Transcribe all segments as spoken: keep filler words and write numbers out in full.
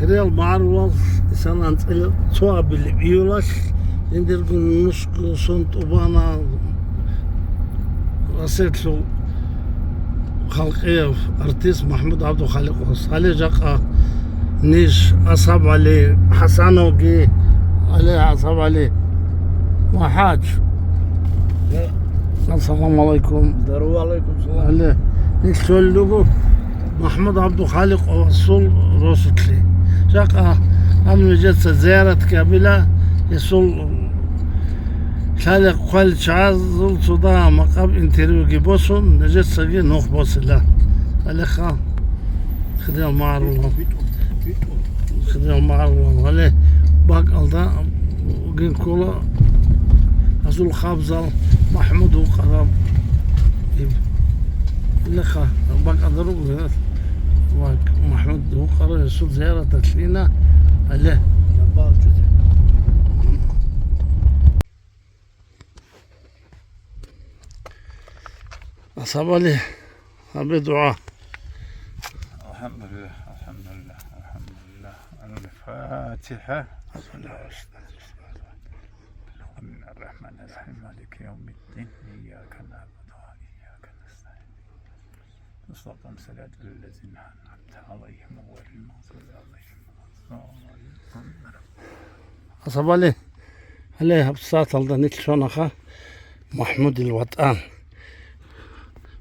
Хириял магӀарулал исана анцӀила цо абилеб июлалъ, жиндирго нусго сон тӀубана Россиялъул халкъияв артист МахӀмуд ГӀабдухаликъовас. Гьале жакъа ниж АсхӀабгӀали ХӀасановги, гьале АсхӀабгӀали МахӀач. Ассаламу гӀалайкум. Здорово, алейкум салам. Гьале ниж лъолел руго МахӀмуд ГӀабдухаликъовасул росулъе. Жакъа гьаниб нижеца зияратги гьабила, гьесул лъалеб хъвалел чагӀазул цо дагьаб-макъаб интервьюги босун, нижецаги нух босила. Гьалеха хириял магӀарулал. Хириял магӀарулал. Гьале бакӀалда бугин ккола гьазул хабзал МахӀмуд вукъараб. Гьалеха бакӀалда руго гьел. Ва МахӀмуд вукъарав гьесул зияраталъ ина. Гьале. АсхӀаб ГӀали, гьабе дугӀа. الحمد لله، الحمد لله، الحمد لله. الفاتحة. الرحمن الرحيم. مالك يوم الدين. إياك نعبد وإياك نستعين. صراط الذين أنعمت عليهم غير المغضوب عليهم ولا الضالين. АсхӀаб ГӀали, гьале гьаб сагӀаталда нилъ щванаха МахӀмудил ватӀан.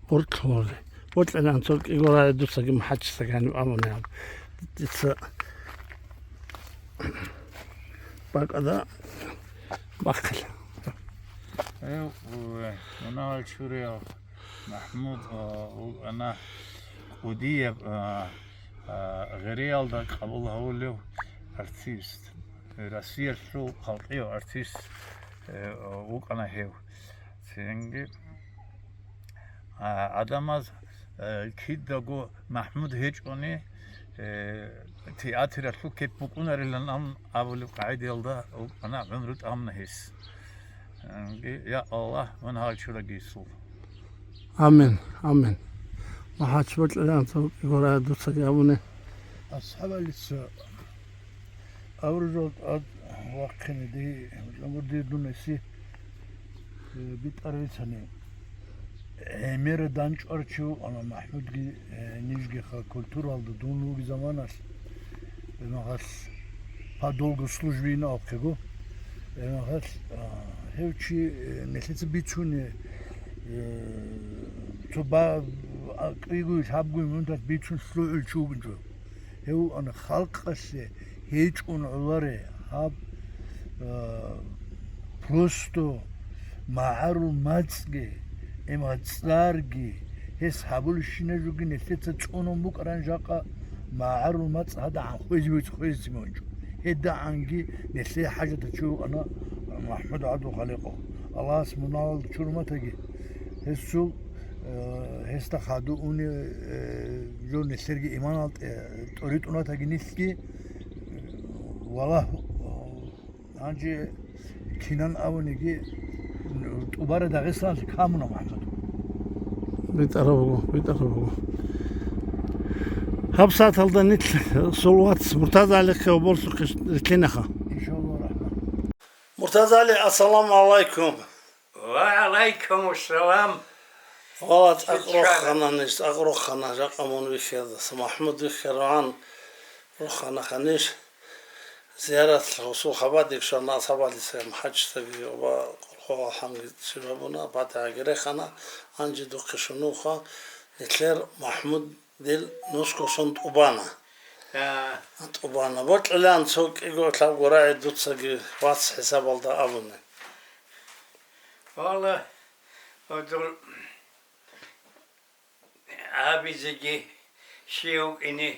Гъоркьлъугьаре. Гъоркьилан цо кӀиго рагӀи дуцаги МахӀачисаги гьаниб абуни гьаб. Дица бакӀада бахъила. Гьев, э, мунагьал чураяв МахӀмуд, а, вукӀана кӀудияб, а, а, гъереялда къабул гьавулев артист, Россиялъул халкъияв артист, э, вукӀана гьев. Цинги, а, гӀадамаз, э, кидаго МахӀмуд гьечӀони, э, театралъул кеп букӀунарилан абулеб къагӀидаялда вукӀана гӀумру тӀамуна гьес. Амги, я Аллагь, мун гьал чураги Исул. Амин, амин. МахӀач бокьилан цо кӀиго рагӀи дуцаги абуни. АсхӀаб ГӀалица абуржал тӀад вахъине дие, гьанже дие дун гьесие, э, битӀараб бицани. ГӀемера дандчӀварав чи вукӀана МахӀмудги, э, нижгиха культуралда дун вугеб заманалъ, гьебмехалъ по долгу службы ина абухъего. Гьебмехалъ, а, гьев чи, э, нилъеца бицуне, э, цо ба-, а, кӀигуй, лъабгуй минуталъ бицун лъугӀул чи вугин жо. Гьев вукӀана халкъалъе гьечӀун гӀоларе гьаб, а, просто магӀарул мацӀги, имацӀарги, гьес гьабулебщинаб жоги нилъеца цӀунун букӀаран жакъа магӀарул мацӀ гьадагӀан хвезе вугев хвезе мунчӀо. ГьедагӀанги нилъее хӀажатав чи вукӀана МахӀмуд ГӀабдулхаликъов. Аллагьас мунагьал чурматаги гьесул, э, гьесда хадув уни, э, жо нилъерги иманал тӀе-, тӀоритӀунатаги нилъги, э, валагь, э, Гьанже кинан абуниги, тӀубара Дагъистаналъе камуна МахӀмуд. БитӀараб буго, битӀараб буго. Гьаб сагӀаталда нилъ сул вац МуртазагӀалихъе ва боллъухъе рилълъинаха. Иншаллагь рахман. МуртазагӀали, ассаламу гӀалайкум. Ва гӀалайкум ассалам. Вала, цӀакъ рохана ниж, цӀакъ рохана, жакъа мун вихьиялдаса. МахӀмуд вихьарагӀан роханаха ниж. Зияратлъ гьусул хабадеги щвана, асхӀабалица МахӀачисаги ва къурхъо алхӀамги чӀужу гьабуна, патихӀаги рехана, гьанже духъе щунуха, нилъер МахӀмудил нусго сон тӀубана. ТӀубана. Бокьилан цо кӀиго лъабго рагӀи дуцаги вац хӀисабалда абуни. Валла, гьудул гьабизеги щив вукӀине.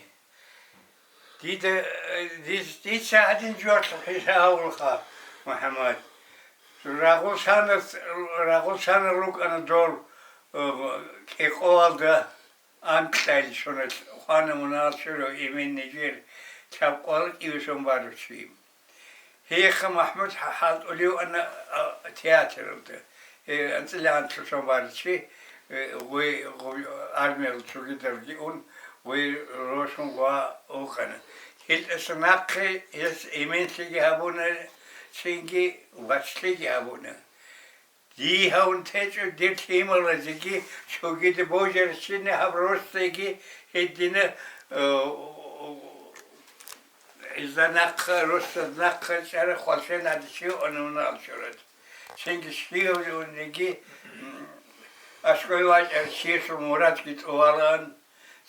Дида, дис-, дица гьадин жо хӀисаб гьавулха, МухӀаммад. Рагъусана, рагъусана рукӀана дол, э, кӀикъоялда анкьайил соналъ хвана мунагьал чурав Эмен Нижер лъабкъоялда кӀиго сон барав чи. Гьехъа МахӀмуд хӀа-, хӀалтӀулев ана, а, театралда. Э, анцӀила анлъусан барчи, э, гъой, гъой армиялда цогидалги ун, гъой росун ва вукъана. Гьелдаса нахъе гьес эменлъиги гьабуна, цинги вацлъиги гьабуна. Дие гьавун течӀо, дир лъималазеги цогида божарщина гьаб росдайги гьедина, э, иза нахъа, росдаз нахъа чӀара хвалчен гьадичи анавнал чорад. Цинги щивав унеги, м, аскӀой вачӀар чиясул мурадги тӀувалаан,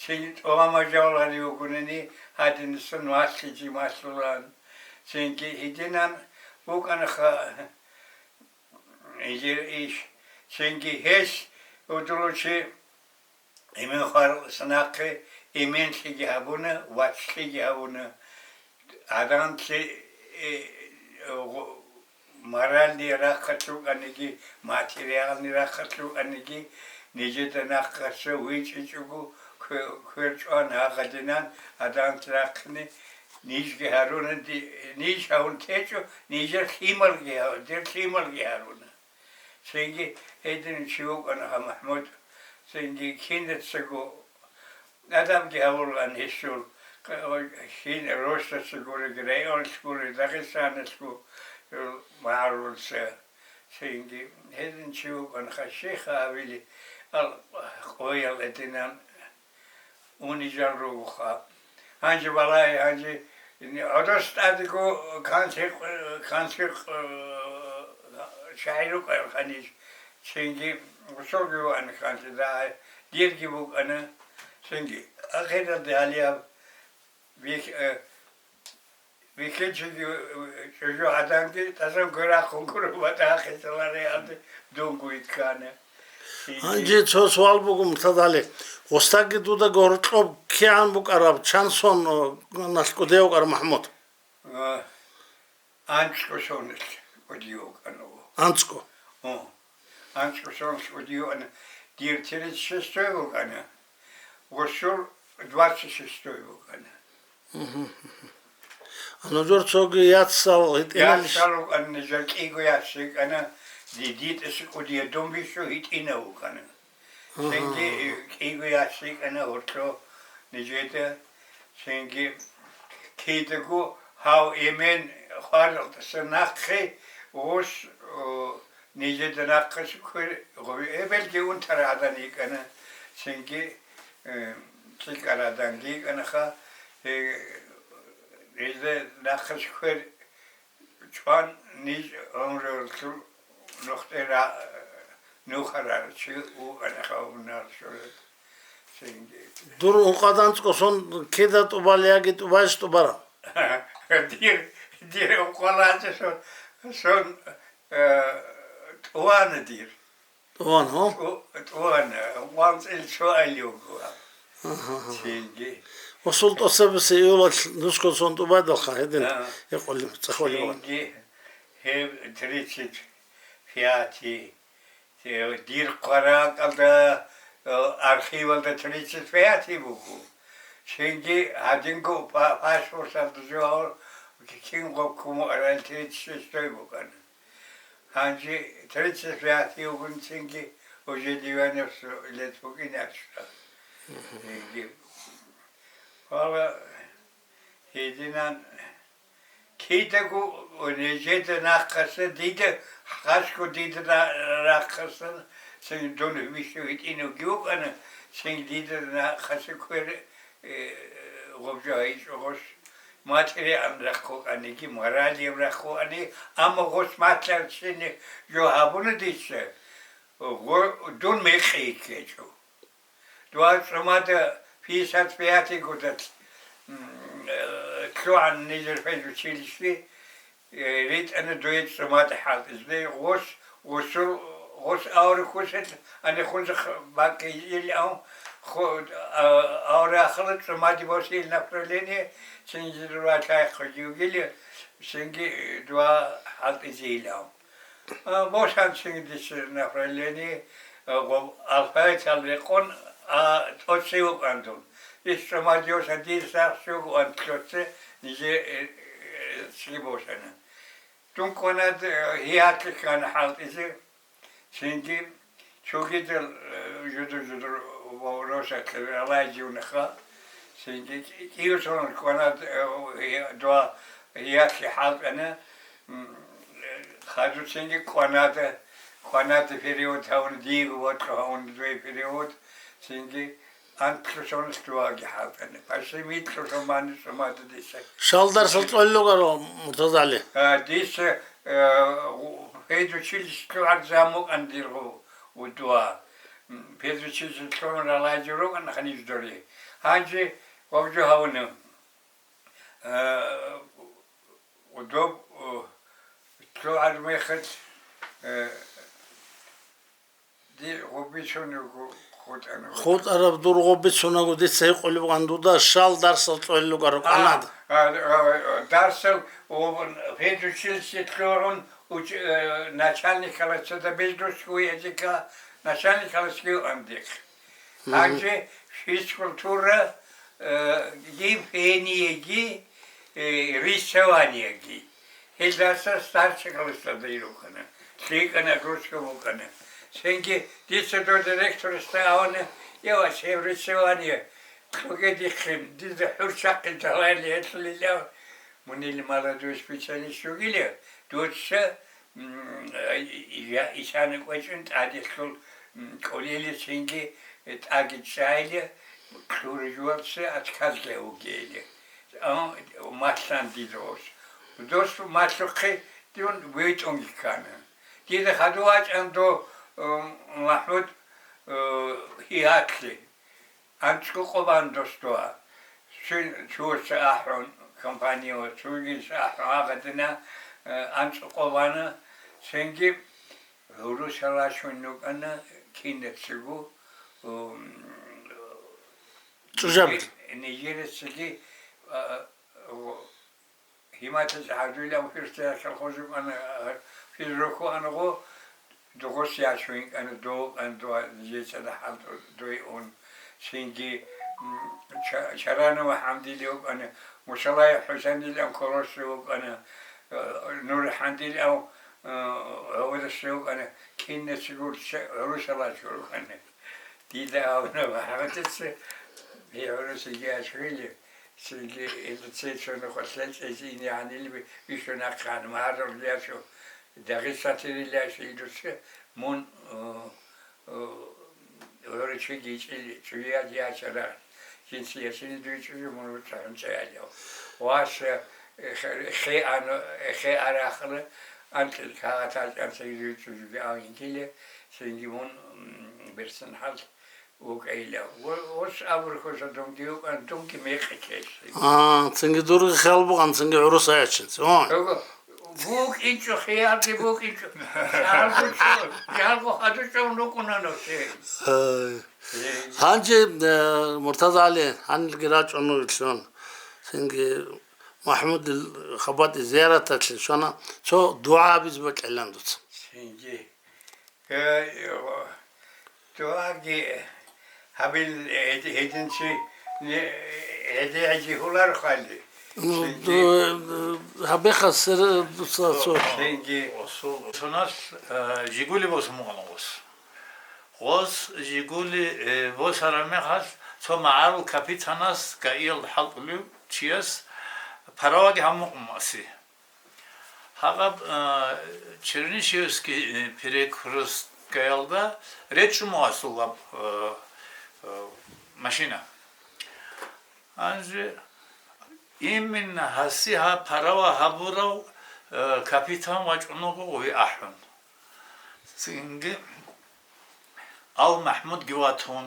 цинги тӀугьа мажавлари вугунани, гьадинасан валъиги малъулаан. Цинги гьединан букӀанаха гьезир иш. Цинги гьес удулучи Эмен хваралъ нахъе эменлъиги гьабуна, вацлъиги гьавуна. Гьаданлъи, э, гъо-, моральный рахъалъ рукӀаниги, материальный рахъалъ рукӀаниги, нижеда нахъаса вичӀичӀого кве-, кверчӀван гьагъадинан гьаданлъи рахъине нижги гьаруна, ди-, ниж гьавун течӀо, нижер лъималги гьав-, дир лъималги гьаруна. Цинги гьедин чи вукӀана гьав МахӀмуд, цинги кинацаго адабги гьавулаан гьесул, кин росдаса гурелъ, районалъ гурелъ, Дагъистаналъго магӀарулца. Цинги гьедин чи вукӀана ха, щихъа гьавили, ал къоял гьединан унижал ругоха. Гьанже балай, гьанже гӀодос тӀадего канлъи, канлъи, э, шагьир рукӀарал ханиж, цинги гъусулги вуан канлъи, дагьай дирги букӀана, цинги ахиралде гьалияб бих-, э, Вихьинчиги, э, чӀужугӀаданги тӀасан кверахъун гуро батӀа хисалариялде дунго вихьана. Гьанже цо суал буго, МуртадагӀали. Гъустаги дуда гьоркьоб кигӀан букӀараб, чан сон, о, налъ кӀудияв вукӀарав МахӀмуд? А, анцӀго соналъ кӀудияв вукӀана. АнцӀго? О, анцӀго соналъ кӀудияв вукӀана. Дир тридцать шестой вукӀана. Гъусул двадцать шестой вукӀана. Нужер цоги яцал гьитӀинал. Яцал вукӀана, нижер кӀиго яц йикӀана, дидитӀаса кӀудия дун бищу гьитӀинав вукӀана. Цинги кӀиго яц йикӀана гьоркьо нижеда, цинги кидаго гьав эмен хваралдаса нахъе гъус, о, Нижеда нахъа квер, гъоби-, эбелги унтарагӀадан йикӀана, цинги, э, цӀикӀкӀарагӀаданги йикӀанаха, э, гьезда нахъа квер чӀван ниж гӀумруялъул нухде ра-, нухарарав чи вукӀанаха гьунар шурат. Цинги. Дур ункъоялда анцӀго сон кида тӀубал яги тӀубайищ тӀубараб? Дир, дир ункъоялда анцӀго сон, сон Э, тӀувана дир. ТӀувана, гьо? ТӀу-, тӀувана, ванцӀил цо айлугу. Агьа, агьа. Цинги. Гъусул тӀоцебесеб июлалъ нусго сон тӀубайдалха гьедин. А. Гьекъолеб, цӀехолеб. Цинги гьеб тридцать пятый, э, дир хъваракӀалда, э, архивалда тридцать пятый буго. Цинги гьадинго па-, паспорталда жо гьавур, кин гъоб куму арал тридцать шестой букӀана. Гьанже тридцать пятый вугин цинги уже девяносто лет букӀин ачӀа. Цинги. Вала, гьединан кидаго нижеда нахъаса дида, хасго дида на-, нахъаса, цин дун вищу гьитӀинавги вукӀана, цин дида нахъаса квер, э, гъубжа гьайчӀо гъос. Материалан рахъ вукӀаниги, моралияб рахъ вукӀани, амма гъос матлъарччине жо гьабуна дица, гъо-, дун мекъи йиккечӀо. Дуа цӀумада пятьдесят пятый годалъ, м, э, лъугӀан нижер педучилище, э, ритӀана дуе цӀумада хӀалтӀизде. Гъос, гъосул, гъос авре хусел, ани хунза х-, бакӀи ил ав, ху-, а, авре ахала цӀумаде босил направление, цинги дуа лъай хъугьугили, цинги дуа хӀалтӀизе ил ав. А, босанцин дица направление, а, гъо-, алфавитал рекъон, а, тӀоцевукӀан дун. Иш цӀумадиоса дир сахлъугу антлъоце ниже, э, э, цӀи босана. Дун кванад, э, гьиатлъи ккана хӀалтӀизе, цинги цогидал, э, жуду-жудур ва росатлъи алайживнаха. Цинги кӀиусун кӀванад, э, дуа яхъе хӀалтӀана, м, хадуцинги кӀванада, кӀванада перевод гьавун, диего вокьо гьавун дуе перевод, цинги анкьусун дуаги хӀалтӀана. Паши микьусун мани цӀумада дица. Шалдарсал цӀоллугаро, Муртазали. А, дица, э, гъу-, педучилище лъугӀарзамукъан диргъу удуа. М, педучилище лъугӀун ралайзе рукӀан ханиж дори. Гьанже вавжу гьавуна. Э, удоб, э, лъугӀар мехалъ, э, ди гъуббичун хутӀана. ХутӀараб дур гъуббицунаго дица гьикъулеб буган дуда шал дарсал цӀолел ругар А, кӀванада. а, а, дарсал, о, педучилище лъугӀун уч-, э, начальник класса, да, без русского языка, начальник класс юан дихъ. Мгм. Гьанже физкультура, э, ги, пениеги, э, рисованиеги. Гьелдаса старший классалда ирухъана, лъикӀана, русского букӀана. Цинги дица дуда ректорасда абуна, я, васе, рисование кьуге дихъин, дида хӀуршахъин талайли гьелъулилав, мунил молодой специалист вугилев, дуца, м, я исана кӀвечӀун тӀадехьул, м, кӀолелецинги тӀаги чӀайли, кьуржуялъе отказлъи вугели. А, малъан дида ос. Дос малъухъе дун витӀунги ккана. Дида хадув вачӀан до, м, МахӀмуд, э, гьигьатлъи. АнцӀго къо бан дос дуа. Цин чуца ахӀун, компания ва цугица ахӀун гьагъадина, э, анцӀго къо бана, цинги гӀурусалъ щун рукӀана кинацаго, м, ЧӀужаб. Нижер-, нижерецаги, а, гъо-, гьималъизе гьардуйилан фирсаялъ колхоз рукӀана, а, физруху ана гъо, дугъус яшвин кӀана, дов кӀана, дова нижеца дагьал дуй ун, цинги, м, Ча-, Чаранова ХӀамдили вукӀана, Мусалаев ХӀусандилан колхоз рукӀана, а, НурхӀандилав, а, гьавадас рукӀана, кинацаго гӀурусалъ рукӀана. Дида абуна, МахӀмудица, гьев гӀурусиги ячвили, цинги гьелда цецун хвалъа цӀезине гьанилби бищун ахъан, магьарулъ яшав, Дагъисан тириласи дуца мун, э, э, гӀурусиги чӀи-, чӀуяд ячара, жинца ясине дуй чӀужу мун вуцӀцӀагӀун чӀаялев. Васа, э, хе-, хеан, э, хеарахъала, анкьил кагъатал чӀанцаги дуй чӀужуги авгинкиле, цинги мун, м, берцинхӀал вукӀайилав. Ва-, ос абурхуса дунги вукӀан, дунги мекъи ккеси. А, цинги дурги хиял бугъан, цинги гӀурус аячинци. О. Ого, букӀинчӀо, хиялги букӀинчӀо. Жалго чӀо, жалго хадучӀо нукӀунанав чи. Гьай. Э. Гьанже, э, МуртазагӀали, гьанилги рачӀун вугелъун, цинги МахӀмудил хабатӀи зияраталъе щвана, цо дугӀа абизе бокьилан дуца. Цинги. Э, дугӀаги гьабил, э, гьединчи, не-, гьеде гьеде гьулар хали. Ну, цинги. Ду-, гьабеха сер дуца цо. Цинги. Осул. Сонас, э, жигули босун мугъана гъос. Гъос жигули, э, босараб мехалъ цо магӀарул капитанас, ГАИ-ялда хӀалтӀулев чияс, параваги гьаб мукъумаси. Гьаб, э, Чернышевский, э, перекресткаялда речӀчӀун мугьасулаб, э, э, машина. Гьанже именно гьаси гьаб парава гьабурав, э, капитан вачӀунаго гъуй ахӀун. Цинги ал МахӀмудги ватун,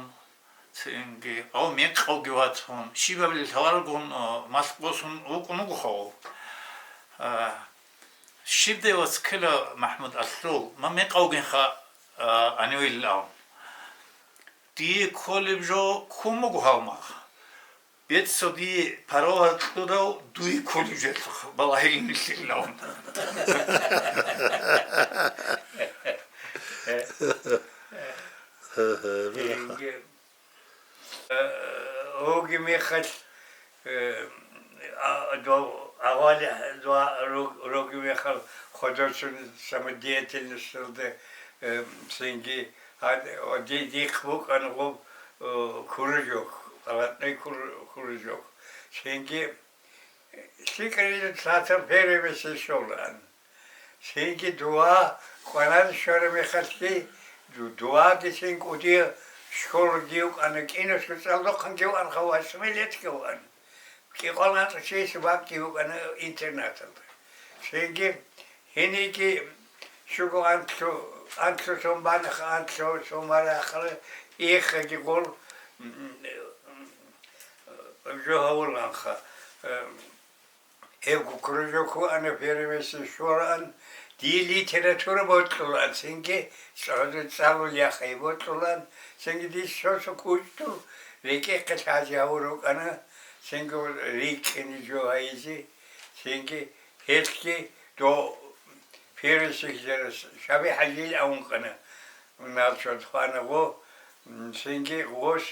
цинги, гьав мекъавги ватун, щибабилеб лъаларгун, а, малъ босун вукӀун вуго гьав. А, щибдай вац ккела МахӀмуд алъул, ма мекъавгинха, а, гьанивилан. Дие кколеб жо ккун буго гьав мах. Бецав дие парава кьурав дуе кколеб жо балагьилин нилъилан. Гьеб, э, гьоги мехалъ, э, а, дов-, авали дова рог-, роги мехалъ художественный самодеятельностьалда, э, цинги гьад-, о, ди-, дихъ букӀана гъуб, э, кружок, Палатный кур-, кружок. Цинги лъикӀрилан цацаб первый месте щолаан. Цинги дова кӀваназе щвараб мехалъги, ду-, дуваги цин кӀудияб школа гьев вукӀана, кӀинусго цӀалдохъанги вукӀанха, восьми летги вукӀана. КӀикъоялда анцӀго чиясе бакӀги вукӀана интернаталда. Цинги гьениги щуго анлъу-, анлъусон банаха, анлъусон барахъала, иххаги гъол, м, жо гьавуланха. Э, гьебго кружок вуана первый месте щвараб, дие литература бокьулаан, цинги цӀалулеха бокьулаан, цинги дица цо-цо кучӀдул рекӀехъе лъазе гьавун рукӀана, цинги рикӀкӀине жо гьайизе, цинги гьелъги дов первый сехьизарас Шаби ХӀажил авун кӀана. НалчӀвад хвана гъо, м, цинги гъос,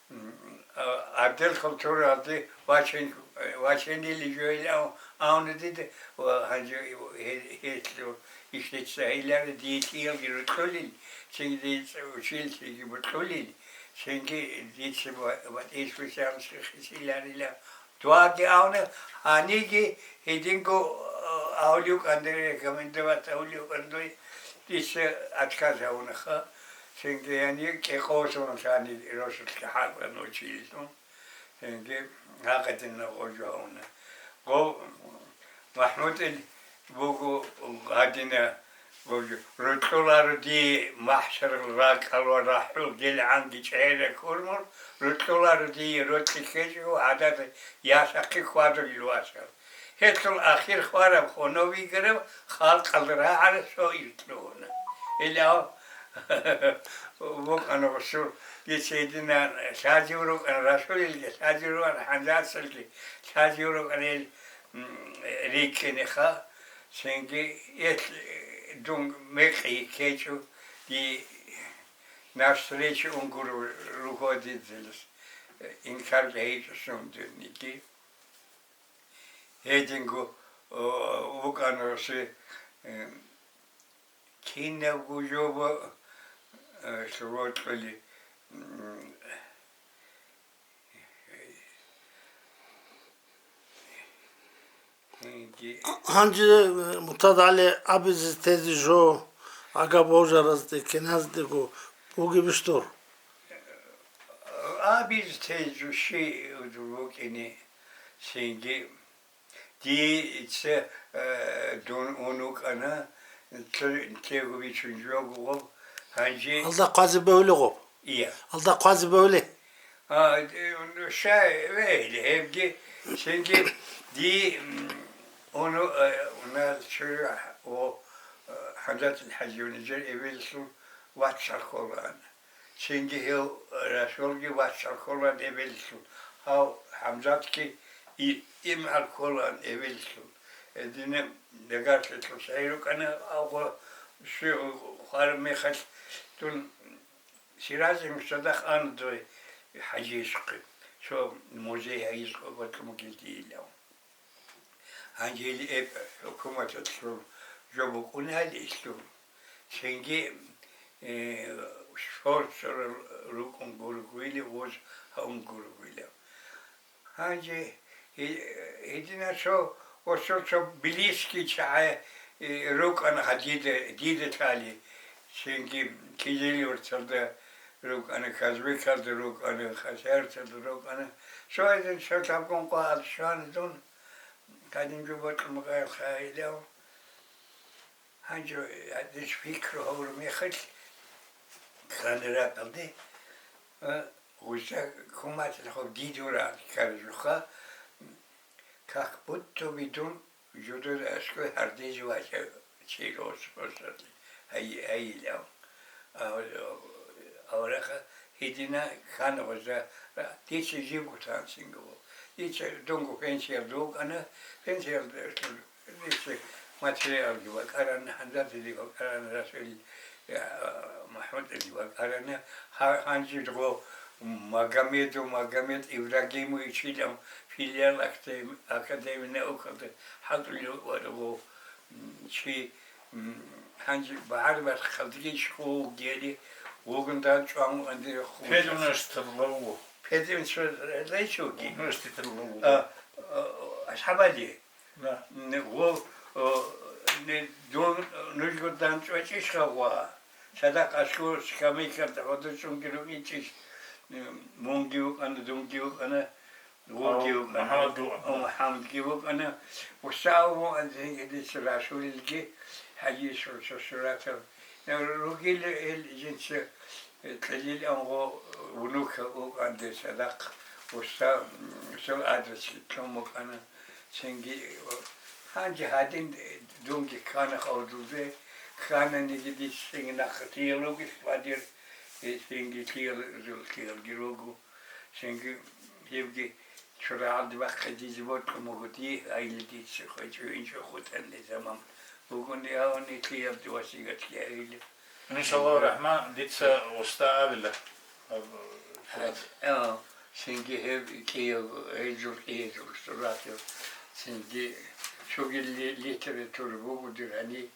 м, а, отдел культуралде вачен-, ваченили жоил ав-, авна дида ва гьанже гье-, гьелъул ишлица гьелари дие лъиялги рукьулел, цинги дица училищеги букьулел, цинги дица ва-, ватӀиз хвешалъи хисиларила. Дуаги авна, гьаниги гьединго, а, авлиукъанде рекомендовать авлиукъандуй дица отказ гьавунаха. Цинги гьаниги кӀикъосун лъани росулъги хӀакъан училищелъун. Цинги гьакъадинаб гъожо гьавуна. Гъов МахӀмудил буго гьадина, рокьуларо дие махӀшарал ракӀал ва рахӀул гелгӀанги чӀегӀерал курмал, рокьуларо дие рокьи ккечӀого гӀадада ясахъе хьвадулел васал. Гьелъул ахир хвараб хванав вигарав халкъалда рагӀараб цо иртӀ ругьуна. Илав букӀана гъусул, дица гьединан лъазив рукӀана, Расулилги лъазив рукӀана, ХӀамзаталги лъазив рукӀана ил, м, рикӀкӀинеха. Цинги ил дун мекъи ккечӀо, ди навстречу унгур ругьодидзелас инкар гьечӀо сумдуниги. Гьединго, о, вукӀана гъуси, э, кинабго жоба, э, лъугьа-кьули, м, Гьанже, э, МуртадгӀали абизе тезе жо, агабожаразде, киназдего бугебищ дур? Абизе тезе жо щиб букӀине цинги. Дица, э, дун ун вукӀана, цо-, цего бичун жо гъоб, гьанже. Алда хъвазе бегьулев гъоб? Ия. Алда хъвазе бегьулев? А, э, щай, вегьиле, гьебги, цинги ди, м, уну, э, уна чура, о, э, ХӀамзатил ХӀажи унижер эвеллъун вацал кколаан. Цинги гьев Расулги вацал кколаан эвеллъун, гьав ХӀамзатги и-, имгӀал кколаан эвеллъун. Гьединаб дагарлъи лъусай рукӀана, авго щи хвараб мехалъ дун Сиразил мусадахъ ана дой ХӀажиясухъе, цо музей гьайизехъе бокьун бугелдайилан. Гьанже ил эб хӀукуматалъул жо букӀунел иллъун. Цинги, э, сор-сорал рукӀун гургуили, гъоз гьавун гургуила. Гьанже гьи-, гьединасул гъосул цо близкий чагӀи, э, рукӀана гьадида, дида лъали. Цинги Кизилюрталда рукӀана, Казбекалда рукӀана, Хасарталда рукӀана. Цо гьедин цо лъабгун къвагӀат щвана дун, гьадин жо бокьун бугеб хайилав. Гьанже гьадин пикру гьабураб мехалъ, ккана ракӀалде, а, гъуса куматалъухъ дидура ккараб жуха, как будто бы дун жидер аскӀой гьардезе вачӀа чи рос-, росулъ гьай-, гьайилав. Ав-, авраха гьедина ккана гъуса, дица жибго тансинго. Дица дунго пенсиялда вукӀана, пенсиялда Дица материалги бакӀарана, гьанжадиги бакӀарана, Расул, я, МахӀмудиги бакӀарана. Гьа-, гьанже гъо Магомедов Магомед Ибрагимовичилан филиал академ-, Академия наукалда хӀалтӀулев вара гъо, м, чи, м, гьанже багӀараб бахъалдеги школа гели вугундан чӀван вугӀандира хъугӀ. Педунаш тарлаву. Эдинсул рейсуги. Университеталъул. А, а, асхӀабали. Да. Не, гъо, о, не, дун, нужго данчӀвачӀищха ва? Цадахъ аскӀор скамейкалда гьодор чӀунги рукӀинчӀищ? Мунги вукӀана, дунги вукӀана, гъоги Ав, вукӀана, МухӀаммадги вукӀана. Ав, МухӀаммадги вукӀана. Устав вукӀан дица Расулилги, ХӀажиясул цо суратал. Ругел ил жинца кьелил амгъо внукал вукӀан дир цадахъ. Устав, м, цо адресги кьун букӀана. Цинги гьанже гьадин дунги ккана хавдулзе, ккананиги дица цинги нахъа лъиялуги хъвадир, э, цинги лъиялги руго, цинги гьебги чурагӀалде бахъи дизе бокьун буго дие, гьайиле дица хвечӀо инчӀо хутӀанни заман бугони гьавани лъиялде васигатги гьайиле. Иншаллагьу рахӀман, дица уста абила. Гьаб-, гьа, цинги гьеб кӀияб, гьел жур кӀиязул суратал, цинги цоги ли-, литература буго дир гьани,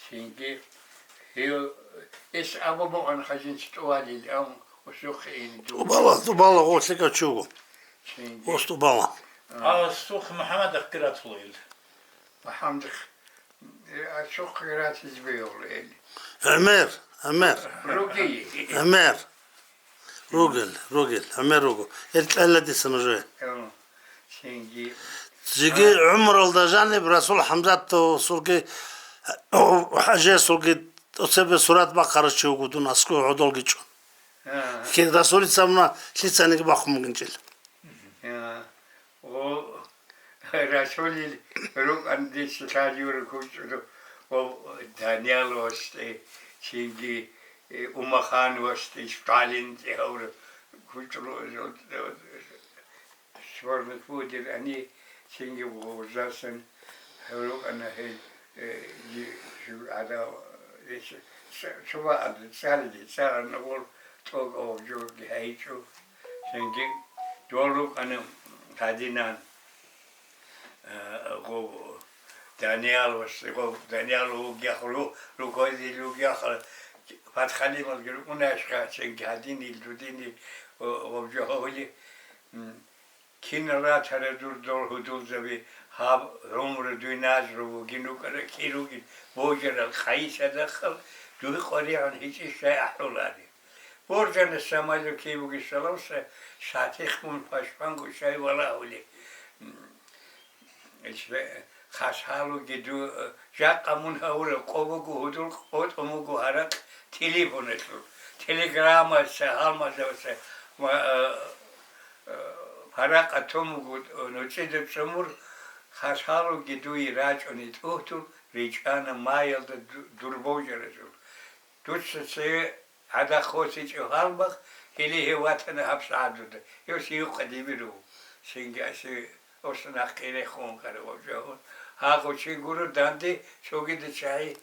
цинги гьев, эс абун букӀана хажинчи тӀувалил, ам усухъе ин. ТӀубала, тӀубала гъорлъ качуго. Цинги. Ос тӀубала. А, Сухъ МухӀаммад ахкиратуло ил. МухӀаммад, э, а цо хъират гьезбе гьавлаели. ГӀемер, гӀемер. Руги. ГӀемер. Ругел, ругел, гӀемер руго. Эр кьела дица нужее. Э, цинги. Жеги А. гӀумралда жаниб Расул ХӀамзатовасулги, ХӀажиясулги цебе сурат бахъарав чи вуго дун аскӀов гӀодолги чӀун. А. Кин Расулица муна лъицаниги бахъун бугинчӀел. А. О, Расулил рукӀан дица лъалиура кучӀро, о, Даниял васте, цинги, э, Умахан васте, Сталин тӀегьавра кучӀро, о, о, сборник будир ани, цинги гъозасан рукӀана гьел, э, жи-, жи-, гӀадав, э, ц-, цо-, цо бакӀалда цӀалги, цӀаларна гъол тӀокӀав жоги гьайчӀо. Цинги дол рукӀана гьадинан, э, гъо-, Даниял ва гъо-, Даниял вугехъ ру-, ругозе лугехъ, Фатхалималги рукӀунашха, цинги гьадинил, дудинил, о, гъоб жо гьавли, м, Кинал ратара дур дол гьудулзаби, гьаб гӀумру дуй назру вугин рукӀара, кӀи ругин божарал, къайисадахъал дуй къваригӀун гьечӀищ щай ахӀулари. Боржана самалев кибуги салавса, сатихъ мун пашманго щай валагьули. М, ишбе-, хас гьалуги ду, жакъа мун гьавураб къо буго гьудул, къотӀун буго гьаракь телефоналъул, телеграммаца, гьалмагъзаваца, ва, э, Паракъа тун буго нуцӀида цӀумур, хасалуги дуе рачӀуни тӀухьдул ричӀана маялда ду-, дур божаразул. Дуца цеве гӀадахъ восичӀев гьалмагъ, гьеле гьев ватана гьабсагӀат дуда. Гьев сиюкъа дибирав, цинги асе ос нахъе рехун карав жагьун. Гьагъав чи гуро данде цогида чагӀи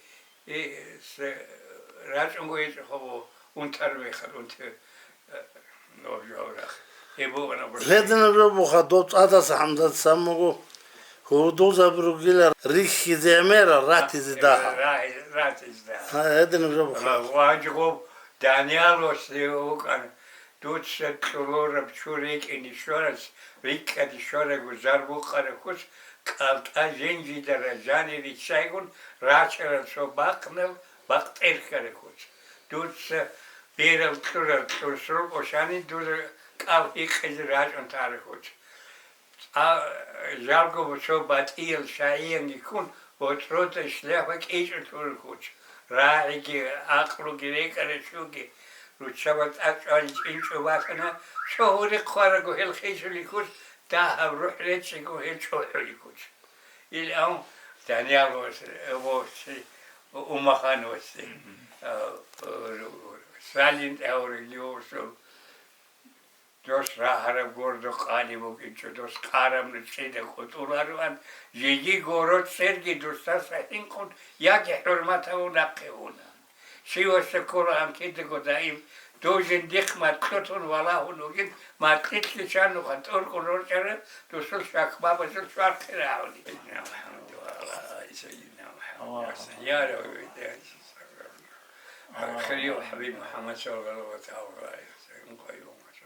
И, се, рачӀунго гьечӀо унтар мехалъ, унти, э, ноб жаврах. Гьеб бугана буш. Гьединаб жо буха, доб цӀадаса ХӀамзат самуго, гьудулзаби ругила рихьизе гӀемерал ратизе дагьа. Ра-, ратизе дагьа. Гьединаб жо буха. Ва гьанже гъоб Даниял ва Севукан Дуца кьолораб чу рекӀине щварас, рикӀкӀаде щварабго зарбукъараб куц, кӀалтӀа женжида ражани риччайгун рачарал цо бахънал бакъ тӀерхьараб куц. Дуца берал кьурал кьурсрукъо шани дуда кӀал гьикъизе рачӀун тараб куц. А, жалго цо батӀиял шагӀиянги ккун, боцӀрода шляпа кӀичӀун лъураб куц. РагӀиги, гӀакълуги, рекӀарачуги руччабал тӀад чӀван чӀинчӀо батана, цо гьури хъвараго гьел хисулеб куц, дагьаб рухӀ речӀчӀего гьел чӀухӀулеб куц. Ил ам Даниял вос, вос, Умахан вос, а, Салим тӀагӀурги восул. Дос рагьараб гордо къали букӀинчӀо, дос къарамли цӀида кӀутӀулароан, жеги город церги дусдаса хӀинкъун яги хӀурматав нахъе уна. Щиваса кколаан кидаго даим, дов жиндихъ макьутун валагьун вугин, макьилъ лъичанухъан тӀуркӀун рорчӀараб дусул шакбабазул чвархъи рагӀуни. Я Рабби, я Рабби, я Рабби. Аллагьумма салли гӀала саййидина МухӀаммад саллаллагьу гӀалайгьи ва саллам.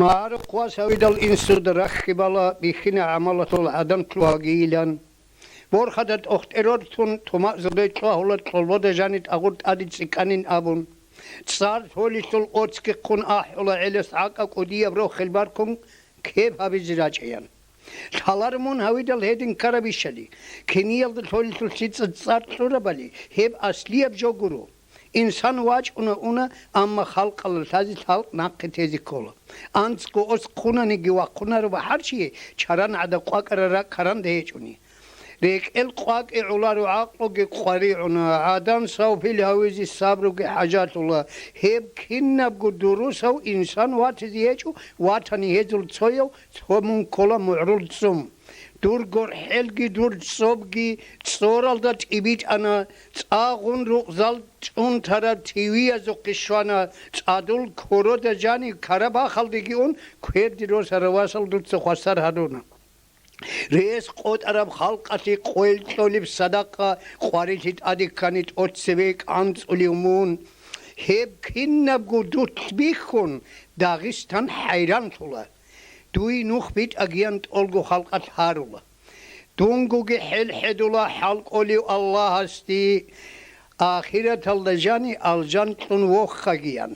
МагӀарухъ вас гьавидал инсуда рахьги бала, бихьина гӀамалалъул гӀадан лъугьагийилан. Борхада тӀохтӀерортун тумаъзабе чӀвагьула кьолбода жани тӀагъур тӀаде цӀикӀкӀанин абун. ЦӀар лъолилъул оцги хъун ахӀула гӀелас гӀакӀа кӀудияб рохел баркун кеб гьабизе рачӀаян. Лъалар мун гьавидал гьедин ккарабищали, киниялда лъолилъул лъицӀа цӀар кьурабали, гьеб аслияб жо гуро. Инсан вачӀуна уна, амма халкъалда лъазе лъалкӀ нахъе тезе ккола. АнцӀго ос хъунаниги вахъунаро бахӀарчи, чаран гӀада къвакӀара ракӀ каранда гьечӀони. РекӀел къвакӀи гӀоларо, гӀакълуги къваригӀуна, гӀадан савбил гьавизе сабруги хӀажалъула. Гьеб кинабго дурусав инсан ватизе гьечӀо, ватани гьезул цояв цо мун ккола мугӀрул цӀум. Дур горхӀелги дур цӀобги цӀоралда тӀибитӀана, цӀагъун рукъзал чӀунтараб тивиязухъе щвана, цӀадул корода жани карабахалдеги ун, кверде росарав васал дуца хвасар гьаруна. Рес къотӀараб халкъалъе къойил кьолеб садакъа къварилъи тӀаде ккани тӀоцебе кӀанцӀулев мун. Гьеб кинабго дулъ бихьун, Дагъистан хӀайранлъула. Дуе нух битӀагиян тӀолго халкъалъ гьарула. Дунгоги хӀел хӀедула хӀалкӀолев Аллагьасде, ахираталда жани алжан кьун воххагиян.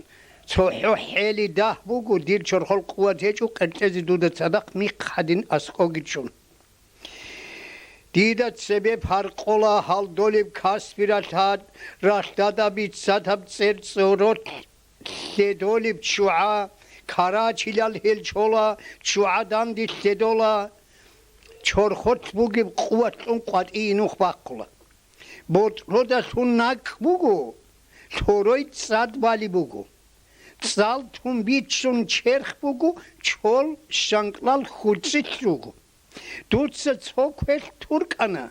ЦохӀо хӀели дагь буго, дир чорхол къуват гьечӀо къеркьезе дуда цадахъ михъ гьадин аскӀоги чӀун. Дида цебе паркъола гьалдолеб касбиралъад, ралъдада биццатаб цӀер цӀоролъ лъедолеб ччугӀа, карачилал гьел чола, ччугӀа данде лъедола, чорхолъ бугеб къуват кьун къватӀие нух бахъула. БорчӀродалъун накӀкӀ буго, лъорой цӀад бали буго. ЦӀал тун биччун черх буго, чол щанкӀлал хурцӀилъ руго. Дуца цо квелъ туркӀана.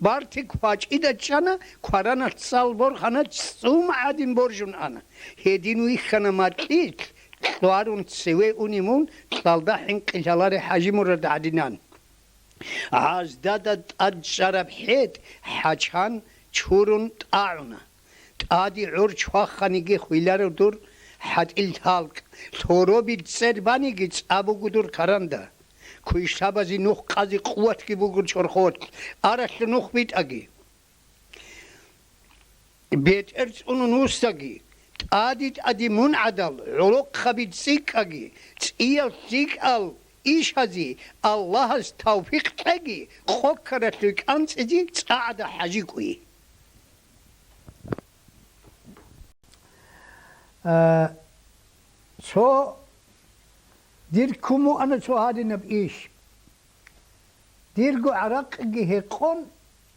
Барти квачӀида чӀана, квараналъ цӀал борхана, цӀум гӀадин боржун ана. Гьедин вихьана макьилъ, кьварун цеве уни мун, кьалда хӀинкъи лъаларе ХӀажимурад гӀадинан. ГӀаздада тӀад чӀараб хӀетӀ хӀачан чурун тӀагӀуна. ТӀаде гӀур чваханиги хвеларо дур хӀатӀил лъалкӀ, лъоробил цӀер баниги цӀа буго дур каранда. Квешлъабазе нух къазе къуватги буго чорхолъ, аралъу нух битӀаги. БетӀер цӀунун вуссаги, тӀаде-тӀаде мун гӀадал, гӀолохъаби цӀикӀкӀаги, цӀиял лъикӀал ишазе Аллагьас тавфикъ кьеги, къоккаралъуй кӀанцӀизе цӀа гӀада хӀажи кӀуе. А, цо дир ккун буана цо гьадинаб иш. Дирго гӀаракъиги гьекъон,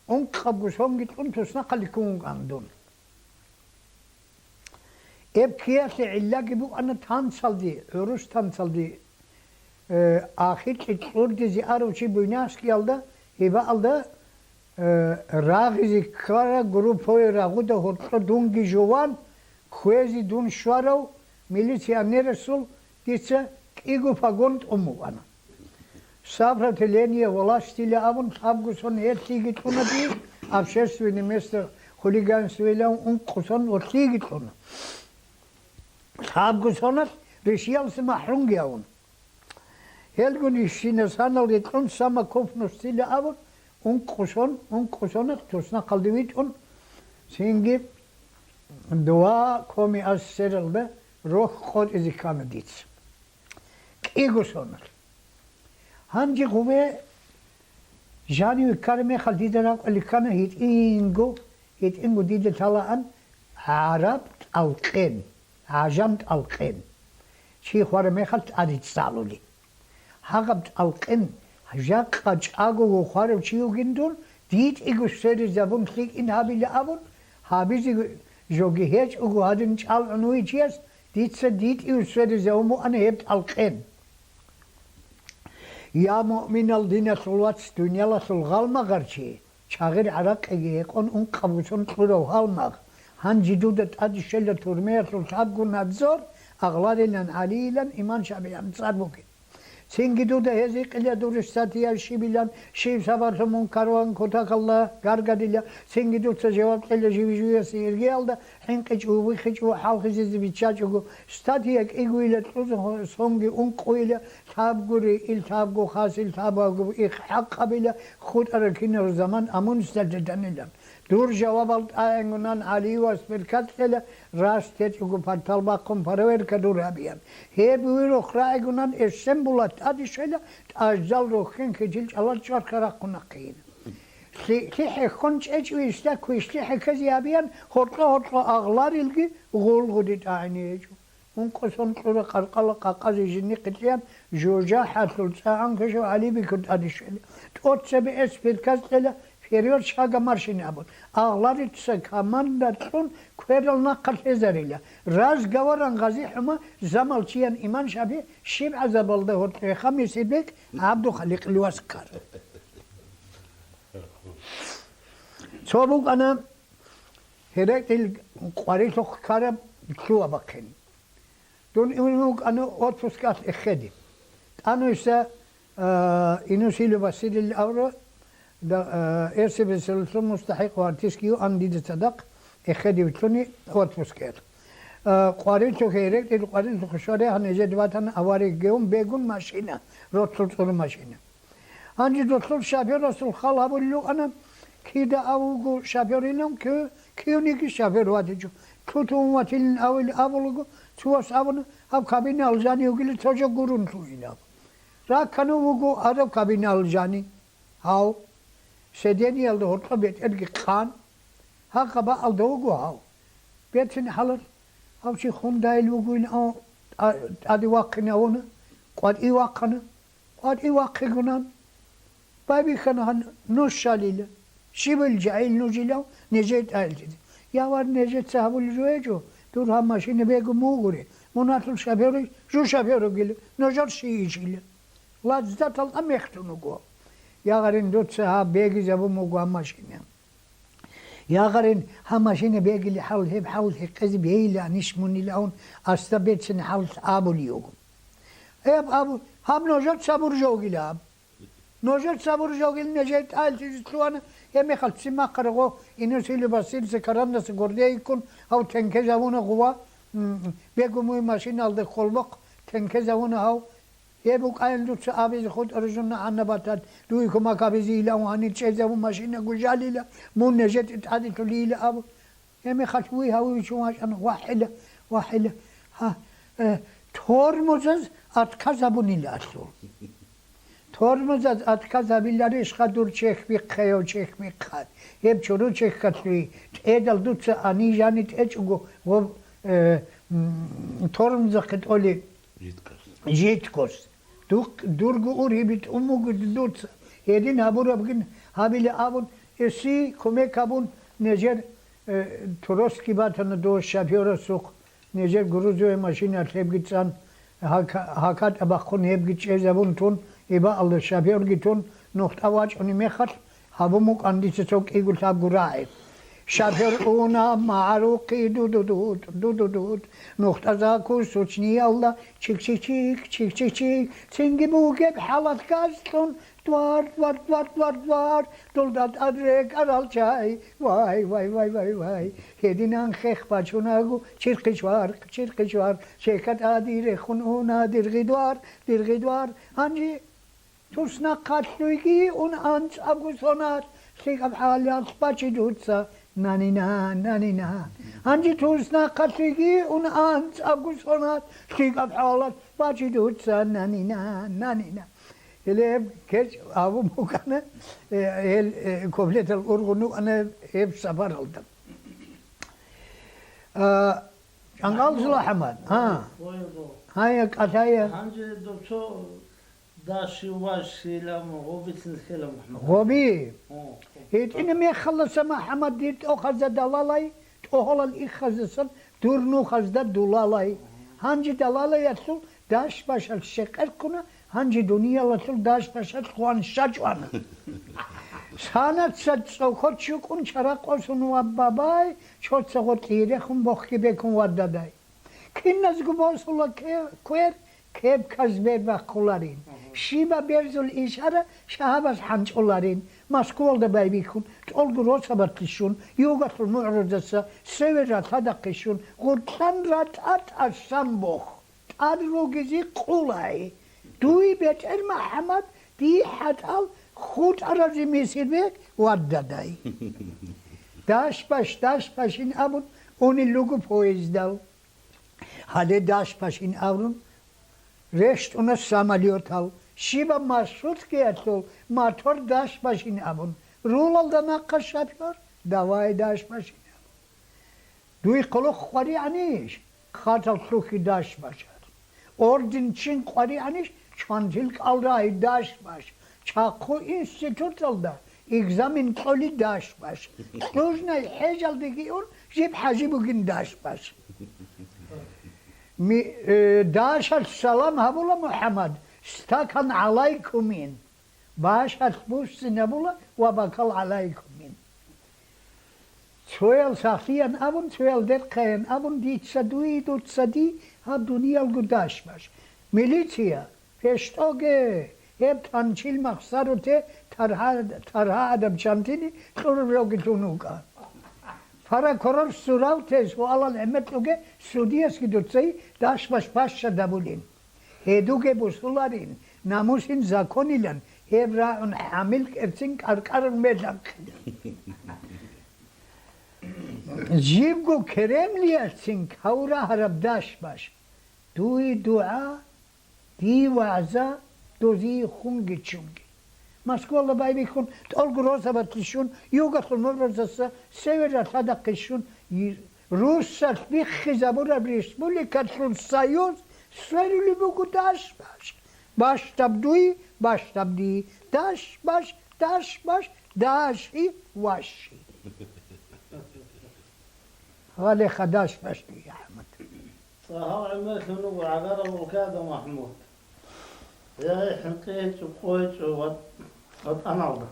ункъабго сонги кьун туснахъалде ккун вукӀана дун. Эб ккеялъе гӀиллаги букӀана танцалде, гӀурус танцалде, э, ахикье кьурдизе арав чи Буйнакскиялда, гьебаалда, э, рагъизе ккара группаялъе рагъуда гьоркьо дунги жуван, кквезе дун щварав милиционерасул дица кӀиго погон тӀун букӀана. Сопротивление властила абун, лъабго сон гьелъиеги кьуна дие, общественное место хулиганствойилан ункъо сон гьелъиеги кьуна. Лъабго соналъ ришиялъе махӀрумги гьавун. Гьелгун ишшинасаналде кьун самокопностила абун, ункъо сон, ункъо соналъ туснахъалде витӀун, цинги два коми ас сералда рохь къотӀизе ккана дица. КӀиго соналъ. Гьанже гъуве жаниве ккараб мехалъ дида ракӀалде ккана гьитӀинго, гьитӀинго дида лъалаан гӀараб тӀалкъен, гӀажам тӀалкъен. Чи хвараб мехалъ тӀаде цӀалули. Гьагъаб тӀалкъен жакъа чӀагого хварав чи вугин дун, дитӀиго сверизабун лъикӀин гьабила абун, гьабизе жоги гьечӀого гьадин чӀалгӀун вугев чияс, дица дитӀиго сверизавун буана гьеб тӀалкъен. Я муъминал диналъул вац, дуниялалъул гъалмагъарчи, чагъир гӀаракъиги гьекъон ункъабго сон кьурав гьалмагъ, гьанже дуда тӀаде щвела турмаялъул лъабго надзор, агълалилан гӀалийилан иман шабигӀан цӀар бугин. Цинги дуда гьез гьикъила дур статья щибилан, щиб сабаблъун мун карван кутакалда гаргадила, цинги дуца жаваб кьела живи-живиялъе иргиялда, хӀинкъичӀо, вихичӀо, хӀалхизезе биччачӀого, статья кӀигойила, кьузухъ сонги ункъойила, лъабгури, ил лъабго хасил лъабабго их хӀакъабила, хутӀараб кинаб заман амун статья данилан. Дур жавабал тӀагӀингунан ГӀалиевас беркат кьела, рас течӀого партал бахъун проверка дур гьабиян. Гьеб вирухъ рагӀигунан эссен була тӀаде щвела, тӀаждал рохьин хьитил чӀалал чӀварха рахъун нахъейин. Лъи-, лъихӀехьон чӀечӀвищ, лъа квишлъи хӀехьезе гьабиян, гьоркьо-гьоркьо агъларилги гъулгъуди тӀагӀине гьечӀо. Ункъо сон кьура къаркъала къакъазе жинихъе кьеян, жужахӀалъул цӀа анкашав ГӀали бикун тӀаде щвела. ТӀоцебе эс беркат кьела, вперёд шага маршин абун. Агъларица команда кьун кверал нахъа лъезарила. Разговоран Гъази-ХӀума, замалчиян Иман-ШафигӀ, щиб гӀазабалда гьоркьеха Мисирбек ГӀабдулхаликъил васкар. Цо букӀана ГьерекӀил къварилъухъ ккараб лъугьа-бахъин. Дун ун вукӀана отпускалъ эхеде. ТӀануйса, а, Инусилу Василил авро, да, а, эсебисалъул мустахӀикъав артистги юан дида цадахъ эхеде вилълъуни отпускер. А, къварилъухъ, гьерекӀил къварилъухъ щваригӀан гьежеде ватана авария гьун бегун машина, ролъул цӀур машина. Гьанже долъул шофёрасул хал гьабулел рукӀана, кида ав вуго шофёрилан, кив-, кивниги шофёр ватичӀо. Лъутун ватилин авил абулаго, цо вас абуна, гьаб кабинаялъ жани вугила, цо жо гурун лъугьин абун. Раккана вуго гьадаб кабинаялъ жани. Гьав, сиденьеялда гьоркьоб бетӀерги хъан, гьагъа бакӀалда вуго гьав. Берцин хӀалалъ гьав чи хундайил вугойин, ав тӀа-, тӀаде вахъинавуна, къватӀи вахъана. КъватӀи вахъигунан, байбихьана гьан нуж щалила. Щибил жагьил нуж илав, нижее тӀагӀилтизе. Я вар, нижеца гьабулеб жо гьечӀо, дур гьаб машина бегун мугури, мун гьалъул шофёрищ, жу шофёр вугила, нужер щийищила. Лаздатал амехтун вуго. Я гъарин, дуца гьаб бегизабун буго гьаб машина. Я гъарин, гьаб машина бегили хӀал, гьеб хӀал гьекъезе бейилаанищ мунилаун, асда берцин хӀал абулей вуго. Гьеб абу-, гьаб нужер цабур жо вугилан. Нужер цабур жо вугилан, нижее тӀагӀилтизе лъугьана, гьебмехалъ ццин махъараб гъо, Инусилу Василица карандаса гордейиккун, гьав тенкезавуна гъува, м, бегун муй машиналда хъолбохъ тенкезавуна гьав. Гьеб букӀаян дуца абизе хутӀараб жо нагӀана батан, дуе кумек гьабизе илан гьанир чӀезабун машина гужалила, мун нижеде тӀаде лъулейила абун. Гьебмехалъ вуй гьавичун вачӀана, вахӀила, вахӀила. Гьа, э, тормозаз отказ гьабунила алъул. Тормозаз отказ гьабиларищха дур чехь бихъаяв чехь бихъад? Гьеб чору чехьалъуй, тӀедал дуца ани-жани тӀечӀого, гъоб, э, м, тормозахъе тӀолеб. Жидкост. Жидкост. Дух-, дурго ургьиб тӀун буго дуца. Гьедин гьабурабгин гьабила абун, эси кумек гьабун, нижер, э, Туроски батана дов шофёрасухъ, нижер грузовый машинаялъ гьебги цӀан, гьака-, гьакатӀа бахъун гьебги чӀезабун тун, иба Аллагь, шофёрги тун, нухда вачӀунеб мехалъ, гьабун букӀан дица цо кӀиго-лъабго рагӀи. Шофёр уна магӀарухъе, дудудуд, дудудуд, нухда закусочниялда чик-чик-чик, чик-чик-чик, цинги бугеб хӀалалъ газ кьун, двар, двар, двар, двар, двар, дулда тӀад рекӀарал чай, вай, вай, вай, вай, вай, гьединан хех бачунаго, чирхъи-чвархъ, чирхъи-чвархъ, чехьа тӀаде рехун уна диргъи-двар, диргъи-двар. Гьанже туснахъалъуйги ун анцӀабго сонат, лъикӀаб хӀалалъ бачи дуца, нанина, нанина. Гьанже туснахъалъуйги ун анцӀабго сонат, лъикӀаб хӀалалъ бачи дуца, нанина, нанина. Гьеле гьеб кечӀ гьабун букӀана, э, гьел, э, куплетал ургъун рукӀана гьеб сапаралда. А, ЧӀангӀалзул АхӀмад, гьа. Ой, ой, ой. Гьая, кӀалъая. Гьанже дов цо даши-ваши лам гъобицин хьела МухӀаммад. Гъоби. О, о. ГьитӀина мехалдаса МухӀаммад дир тӀохазда далалай, тӀогьолал иххаздасан дур нухазда дулалай. Гьанже далалаялъул даш-башалъ щекъерккуна, гьанже дуниялалъул даш-башалъ хъван щачӀвана. Санаца цӀокъо чукӀун чара къосун ва бабай, чоца гъоркье рехун бохги бекун ва дадай. Киназго босула ке-, квер, кеп-каз бер бахъуларин. Щибаб берзул ишара шагьабаз хӀанчӀоларин, Москвалда байбихьун, тӀолго росабалъе щун, югалъул мугӀрузаса север ратадахъе щун, гъуркьан ратӀа тӀасан бох. ТӀад ругизе къулай. Дуй, БетӀер МухӀаммад, дий хӀатӀал хутӀаразе Мисирбек ваддадай. Дашбаш, дашбашин абун унел руго поездал. Гьале дашбашин абун рещтӀуна самолетал. Щибаб маршруткиялъул мотор дашбашин абун. Рулалда нахъа шофёр, давай дашбашин абун. Дуй хъулухъ къваригӀанищ? Хатал лъухьи дашбашар. Орден чин къваригӀанищ? Чвантил кӀал рагьи дашбаш. Чахъу институталда экзамен кьоли дашбаш. Лъужнай хӀежалдеги ун, жиб хӀажи бугин дашбаш. Ми-, э, дашалъ салам гьабула МухӀаммад, стакан гӀалайкумин. Башалъ буссинабула ва бакал гӀалайкумин. Цоял сахлъиян абун, цоял дерхъаян абун, дица дуй, дуца дий, гьаб дуниялго дашбаш. Милиция, пештӀоге, гьеб танчил махсару те таргьа-, таргьа адам чантини кьураб рогилъун вукӀа. Прокурор суравте суалал гӀемер кьуге, судиясги дуцай дашбаш бащадабулин. Гьедуге бусуларин, намусин законилан гьеб рагӀун хӀамил кӀерцин кӀаркӀарун мелахъе. Жибго Кремлияцин кавра гьараб дашбаш. Дуй дугӀа, дий вагӀза, дозие хунги чунги. Москвалда байбихьун, тӀолго росабалъе щун, югалъул мугӀрузаса север ратадахъе щун, Русалъ биххизабураб республикалъул союз сверулеб буго дашбаш. Бащдаб дуй, бащдаб дий. Дашбаш, дашбаш, даши, ваши. Гьалеха дашбаш дий, АхӀмад. Цо гьал гӀемерлъун вуго гӀагарал вукада МахӀмуд. Я хӀинкъичӀо, къойчӀо ва ватӀаналда.